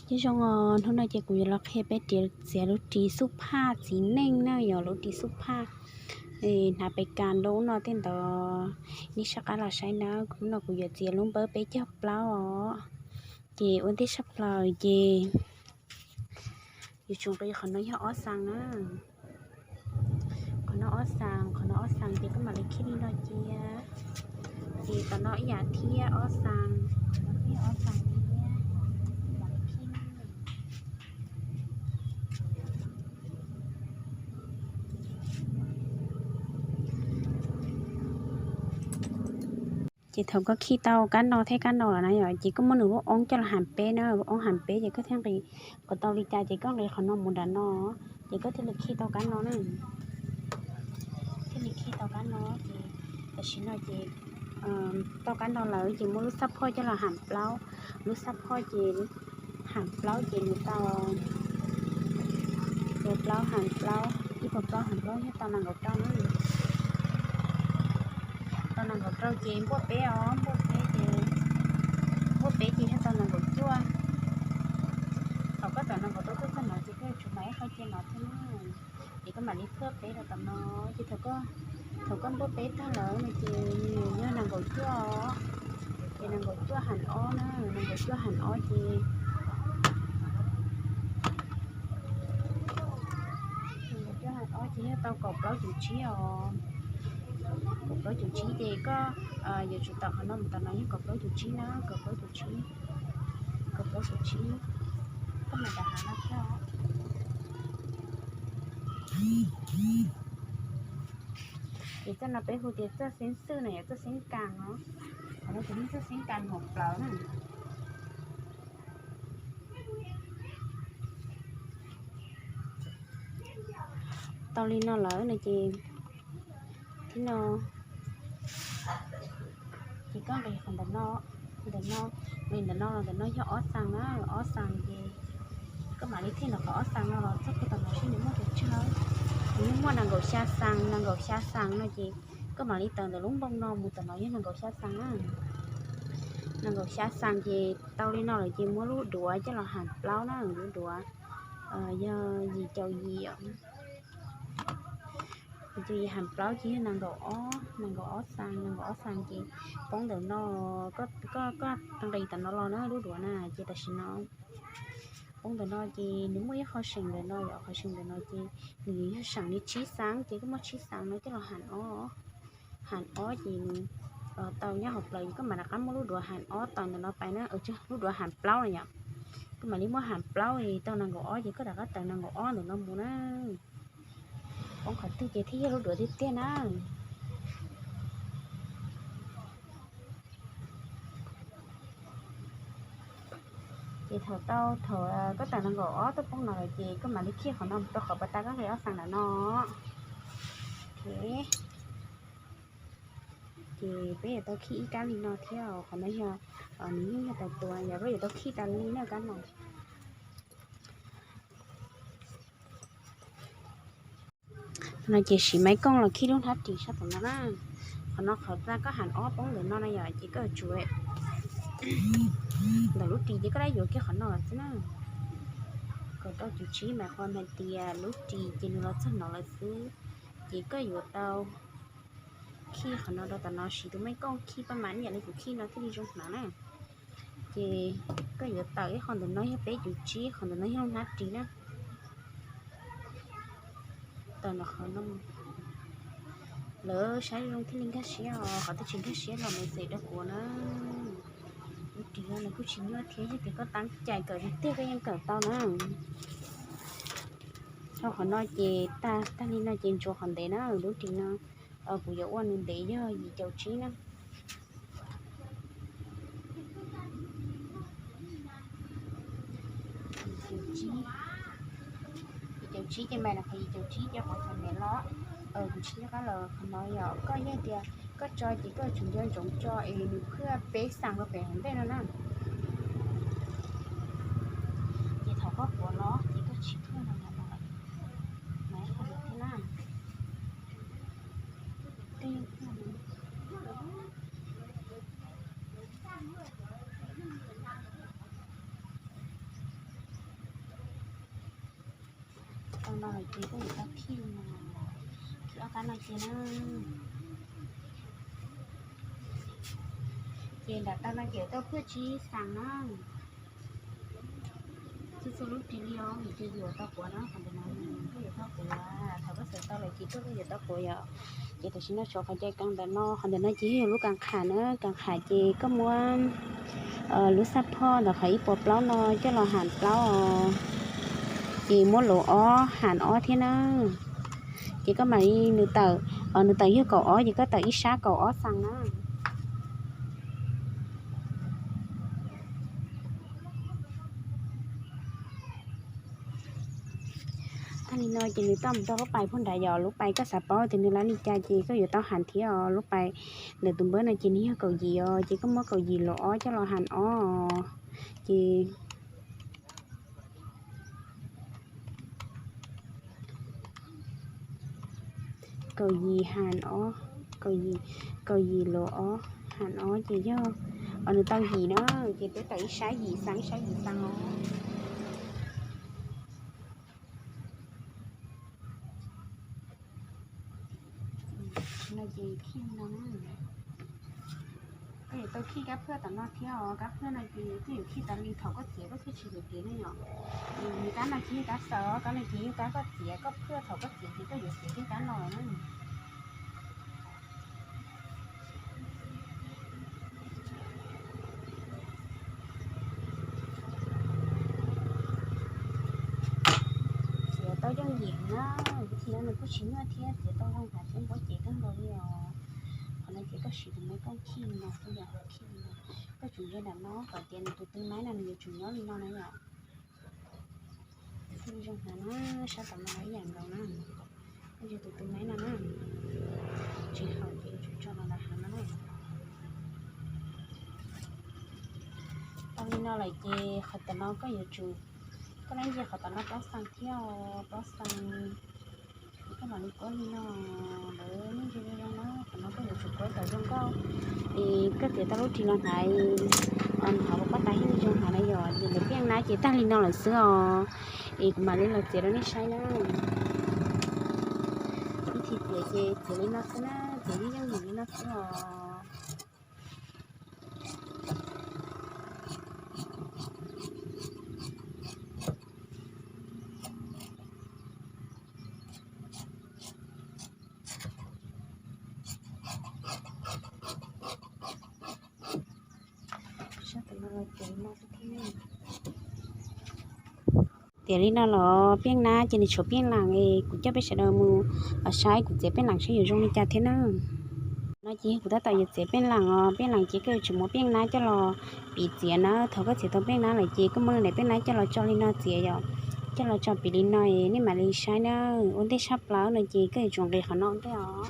Nyob zoo, hnub no ces kuv yuav los qhia peb txiav lub ris xub phaj txiv neej na, yog lub ris xub phaj hnav pes kas nroo no tej ntawd. Nej sab qab los saib na, hnub no kuv yuav txiav lub npawb peb caug plaub os. Ces ua ntej tshaj plaws ces yuav tsum nqi qhov no yog ob xees na. Qhov no ob xees, qhov no ob xees ces koj mam li khij li no cia. Ces tom no ib yam thiab ob xees, qhov no ib yam ob xees thiab. Mam li khij. Ces thaum koj khij tau kab no thiab kab no lawm na yom, ces koj muab nws lub oob coj los ham peb na, lub oob ham peb ces koj thiaj nqis, qhov tau li cas ces koj nqis qhov no mus nram no, ces koj thiaj li khij tau kab no na. Thiaj li khij tau kab no ces tam sim no ces tau kab no lawm ces muab lub xab phoj coj los ham plaub, lub xab phoj ces ham plaub ces nws tau ib puas plaub ham plaub, ib puas plaub ham plaub yog tau nees nkaum rau na. Tau nees nkaum rau ces npuaj peb os, npuaj peb ces, npuaj peb ces yog tau nees nkaum cuaj. Thaum koj tawm nees nkaum rau tuaj txog no ces koj yuav tsum mam ib qho cia no thiab na. Ces koj mam li phaj peb rau tom no, ces thaum koj npuaj peb tag lawm no ces nws yog nees nkaum cuaj os. Ces nees nkaum cuaj ham ob na, nees nkaum cuaj ham ob ces, nees nkaum cuaj ham ob ces yog tau kaum plaub cum tsib os. Kaum plaub cum tsib ces koj yuav tsum tawm qhov no mus tom no yog kaum plaub cum tsib na, kaum plaub cum tsib, kaum plaub cum tsib. Koj mam rov qab no thiab. Ces txoj no peb hu tias txoj xeeb xwj no yog txoj xeeb kas os. Qhov no ces yog txoj xeeb kas hauv plawv na. Tau li no lawm no ces, thib no, ces koj nqis qhov ntawm no, ntawm no, nqis ntawm no los ntawm no yog ob xees na, ob xees ces koj mam li thij ntawm qhov ob xees no los txog kiag tom no seb nws muaj pes tsawg. Nws yeej muaj nees nkaum xya xees, nees nkaum xya xees no ces koj mam li tawm ntawm lub npoo no mus tom no yog nees nkaum xya xees na. Nees nkaum xya xees ces tau li no lawm ces muab lub duav coj los ham plaub na, lub duav yog yim caum yim os. Yim caum yim ham plaub ces yog nees nkaum ob, nees nkaum ob xees, nees nkaum ob xees ces poob ntawm no, koj nqis tom no los na lub duav na, ces tam sim no poob ntawm no ces nws muaj ib qho seem ntawm no, yog qhov seem ntawm no ces nws yog seem li tsib xees ces koj muab tsib xees no coj los ham ob, ham ob ces nws tau nyob hauv plawv ces koj mam rov qab muab lub duav ham ob tom ntawm no pais na, lub duav ham plaub no yom. Koj mam li muab ham plaub es tau nees nkaum ob ces koj rov qab tawm nees nkaum ob ntawm no mus na. Poob qhov twg ces thiaj yog lub duav tiag tiag na. Ces thaum tau, thaum koj tawm nees nkaum ob tuaj poob no lawm ces koj mam li khij qhov no mus rau qhov pas tas koj nqis ob xees ntawm no. Ces peb yuav tau khij ib kab li no thiab, qhov no yog, nws yeej yog tais tua, yog peb yuav tau khij tas li na kab no. No ces siv maiv kooj los khij lub hnab ris sab tom no na. Qhov no qhov tas koj ham ob poob ntawm no na yom, ces koj yuav tsum, ntawm lub ris ces koj dab yuav kiag qhov no xwb na. Kaum rau cum tsib mas qhov hais tias lub ris ces nws los txog no lawm xwb, ces koj yuav tau khij qhov no rau tom no, siv tus maiv kooj khij paj mas ib yam li kuv khij no thiaj li zoo hnav na. Ces koj yuav tawm ib qho ntawm no yog peb cum tsib, qhov ntawm no yog lub hnab ris na. Tawm ntawm qhov no, lawv saib zoo thiaj li nkag siab os, qhov twg tsis nkag siab los message rau kuv na. Lub ris no nws kuj tsis nyuaj thiab, yog tias koj teeb cai kawm tiag tiag koj yeej kawm tau na. Dhau qhov no ces tag, tag li no ces ntsuas qhov ntev na, lub ris no kuv yuav ua nws ntev yog yim caum tsib na. Yim caum tsib ces mam los qhov yim caum tsib ces qhov xav ntev los, kuv tsis nco qab los qhov no yog koj yog tias koj tso ces koj tsum nco ntsoov tso es nws phwj peb xees rau pem hauv ntej no na. Ces thaum koj puav los ces koj tsis phwj no no lawm, mas qhov no thiab na. Tej No ces koj yuav tau khij no, khij ob kab no cia na. Ces nram taw no ces yuav tau phwj tsib xees na. Txhua txhua lub ris li os, ces yuav tau quav na, qhov ntawm no koj yuav tau quav, thaum koj xaws tau lawm ces koj yuav tau quav yom. Ces tam sim no tshuav qhov cai kas ntawm no, qhov ntawm no ces yog lub kas qham na, kas qham ces koj muab lub xab phoj ntawm qhov ib puas plaub no coj los ham plaub os. Ces muab lov ob ham ob thiab na. Ces koj mam li nws tawm, nws tawm yog kaum ob ces koj tawm ib sab kaum ob xees na. Tag li no ces nws tau mus rau lub pais phoj nrad yom, lub pais koj xav paub tias nws lab li cas ces koj yuav tau ham thiab os. Lub pais ntawm tus npawb no ces nws yog kaum yim os, ces koj muab kaum yim lov ob coj los ham ob. Ces kaum yim ham ob, kaum yim, kaum yim lov ob ham ob ces yog, nws tau yim na, ces peb tawm ib sab yim xees, ib sab yim xees os. No ces khij no na. Koj yuav tau khij kab phwj tom no thiab os, kab phwj no ces koj yuav khij tas li thaum koj txiav koj thiaj tsis yuav kev ne yom. Kab no ces yog kab xaws, kab no ces yog kab koj txiav, koj phwj thaum koj txiav ces koj yuav txiav kiag kab no na. Txiav tau yooj yim na, ib txhia nws kuj tsis nyuaj thiab, txiav tau zoo heev thiab, npab cev kawg nkaus li os. Qhov no ces koj siv tus maiv kooj khij li no xwb yom, khij li no. Koj tsum ze nram no kom tias nws tus tw maiv no nws yuav tsum nyob li no na yom. Khij zoo heev na, sab tom no ib yam nkaus na. Koj ze tus tw maiv no na, tsis haum ces yuav tsum tso los ntawm heev no na. Tau li no lawm ces qhov tom no koj yuav tsum, koj lab nce qhov tom no plaub xees thiab, plaub xees. Koj mam li kuab li no, lawv yeej zoo zoo na, qhov no koj yuav tsum kuab kom zoo nkauj. Es koj txiav tau lub ris los hnav, hauv paub tas yeej zoo hnav na yom. Ces lawv piaj nab ces tag li no lawm xwb os. Es kuv mam li los txiav rau nej saib na. Ib txhia txiav ces txiav li no xwb na, txiav yeej yeej yim li no xwb os. Tiam li no los piaj nab ces nws tshuav piaj lees es kuv coj peb sawv daws mus saib kuv txiav piaj lees saib yuav zoo li cas thiab na. No ces yog kuv tab tom yuav txiav piaj lees os, piaj lees ces koj yuav tsum muab piaj nab coj los piv txiav na, thaum koj txiav tau piaj nab lawm ces koj muab daim piaj nab coj los tso li no txiav yom, coj los tso piv li no es nej mam li saib na. Ua ntej sab plaub no ces koj yuav tsum nqis qhov no ntej os.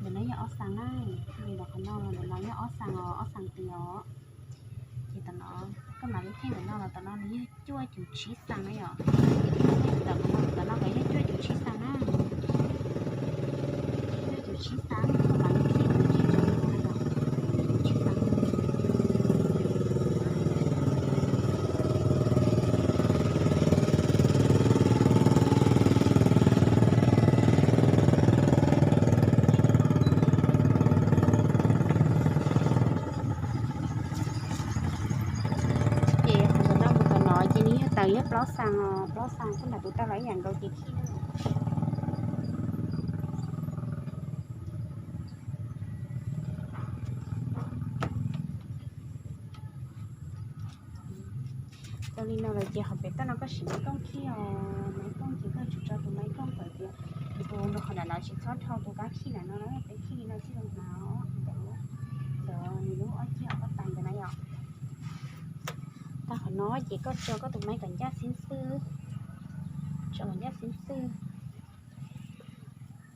Ntawm no yog ob xees na, li ntawm qhov no los ntawm no yog ob xees os, ob xees tis os. Ces tom no, koj mam li theej ntawm no los tom no nws yog cuaj cum tsib xees na yom. Tom no, tom no kom yog cuaj cum tsib xees na. Cuaj cum tsib xees, koj mam li theej ntawm no ces tsawg li no na yom. Cuaj cum tsib xees. Ces qhov ntawm no mus tom no ces nws yog tawm yog plaub xees os, plaub xees, koj mam tus tau los ib yam nkaus ces khij. Tau li no lawm ces qhov pem toj no koj siv maiv kooj khij os, maiv kooj ces koj yuav tsum tso tus maiv kooj kom tias tus nrog qhov nram no tsis txhob dhau tus kab khij nram no na, peb khij li no thiaj zoo hnav os. Ntawm, ntawm nws lub ob ceg ob tag ntawd na yom. Tag qhov no ces koj tso koj tus maiv kom ncaj xib xwb, tso kom ncaj xib xwb.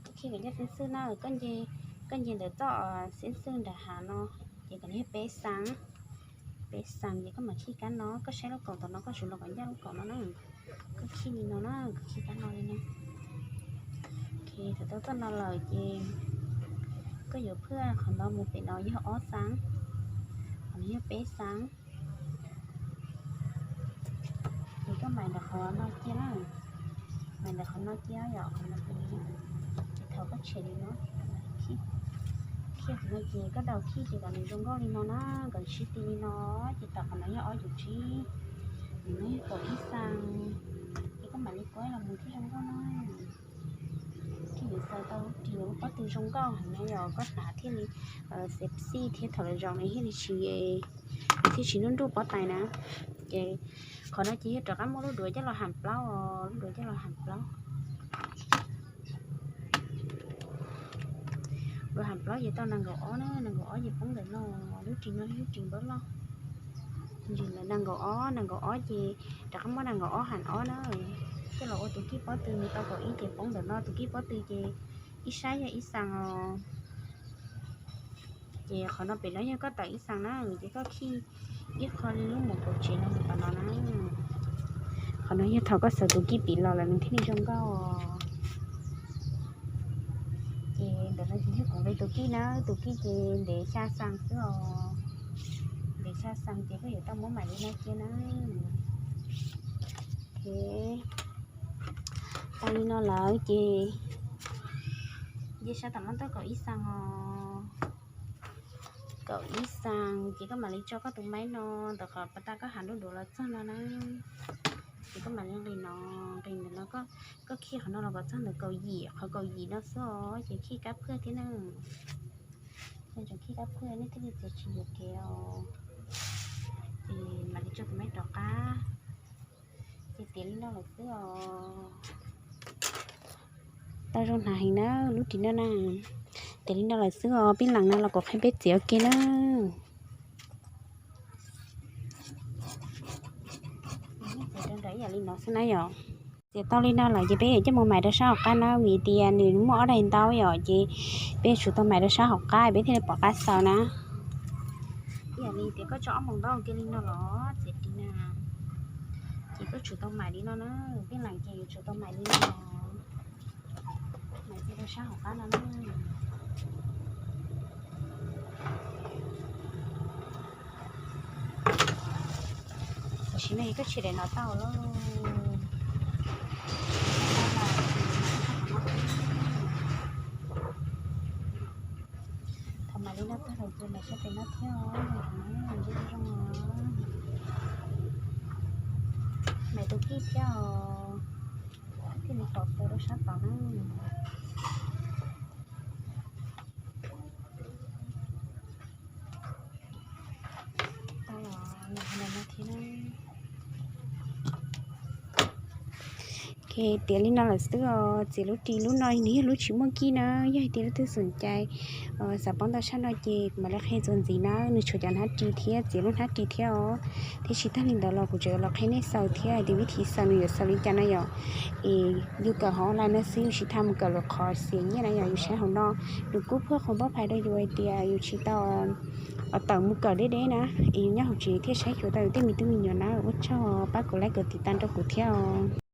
Koj khij kom ncaj xib xwb na, koj nce, koj nce ntawm txoj xib xwb nram hav no, ces kom nws yog peb xees, peb xees ces koj mam khij kab no, koj saib lub kaum tom no koj suav los kom ncaj lub kaum no na. Koj khij li no na, koj khij kab no li no. Ok, thaum tau txoj no lawm ces koj yuav phwj qhov no mus pem no yog ob xees, qhov no yog peb xees. Ces koj mam nram qhov no cia na. Mas ntawm qhov no cia yom, qhov no ces thaum koj tshem li no, khij, khij qhov no ces koj daus khij ces kom nws zoo nkauj li no na, kom sib ti li no, ces tom qhov no yog ob cum tsib, nws muaj kaum ib xees, ces koj mam li kuab los mus thiaj zoo nkauj na. Ces nws xaws tau lub ris lub pob tw zoo nkauj heev na yom, koj hnav thiaj li sexy thiab thaum lawv zaum nws thiaj li tsis, thiaj tsis nruj nruj pob tais na. Ces qhov no ces yog rov qab muab lub duav coj los ham plaub os, lub duav coj los ham plaub. Duav ham plaub ces tau nees nkaum ob na, nees nkaum ob ces poob ntawm no, lub ris no lub ris npawb loj. Ntsis ntawd nees nkaum ob, nees nkaum ob ces rov qab muab nees nkaum ob ham ob na. Coj los ua tus kij pob tw, nws tau kaum ib ces poob ntawm no, tus kij pob tw ces ib sab yog ib xees os. Ces qhov no pem no yog koj tawm ib xees na, ces koj khij ib qho li lub mus kaum tsev no mus tom no na. Qhov no yog thaum koj xaws tus kij pim los lawm nws thiaj li zoo nkauj. Ces ntawm no ces yog kuv nqi tus kij na, tus kij ces ntev xya xees xwb os. Ntev xya xees ces koj yuav tau muab mam li no cia na. Ok, tau li no lawm ces nce sab tom no tau kaum ib xees os. Kaum ib xees ces koj mam li tso koj tus maib no ntawm qhov pas tas koj ham lub duav los txog no na. Ces koj mam li nqis no, nqis ntawm no, koj khij qhov no los kom txog ntawm kaum yim, qhov kaum yim no xwb os, ces khij kab phwj thiab na. Yog tseem khij kab phwj nej thiaj li txiav tsis yuam kev os. Ces mam li tso tus maib rov qab. Ces tiav li no lawm xwb os. Tau zoo hnav heev na, lub ris no na. Tiav li no lawm xwb os, peb leeg no los kuv qhia peb txiav ua ke na. Txiav rau nram ib yam li no xwb na yom. Txiav tau li no lawm ces peb yuav coj mus mais rau sab hauv qab na, vim tias nws muaj ob daim ntaub yom, ces peb yuav tsum tau mais rau sab hauv qab peb thiaj li pom qab xaws na. Ib yam li tias koj tso ob moos ntaub ua ke li no los txiav ris na, ces koj tsum tau mais li no na, peb leeg ces yuav tsum tau mais li no. Mais cia rau sab hauv qab no na. Tam sim no koj tshem daim no tau lauj. Thaum mais li no tag lawm ces mais sab pem no thiab os, zoo zoo. Mais tus kij thiab os, thiaj li pom tau rau sab tod na. Tau los, no thiab na. Ok, tiav li no lawm xwb os. Txiav lub ris lub no nws yog lub tsis muaj kij na. Yog hais tias leej twg xom cai xav paub ntau tshaj no ces kuv mam li qhia txuas ntxiv na. Nws tshuav cov hnab ris thiab, txiav lub hnab ris thiab os. Thiab tsis tag li ntawd los kuv tseem los qhia nej xaws thiab hais tias vib thib xaws nws yuav xaws li cas na yom. Es yus kawm hauv online no xwb, yus tsis tas mus kawm lawv qhov xiam nyiaj na yom, yus saib hauv no. Nws kuj phaj qhov npauj phais rau yus hais tias yus tsis tau tawm mus kawm deb deb na, es yus nyob hauv tsev thiaj saib xyuas tau yus tej me tub me nyuam na. Ua tsaug, pab kom like kom tiv tas rau kuv thiab os.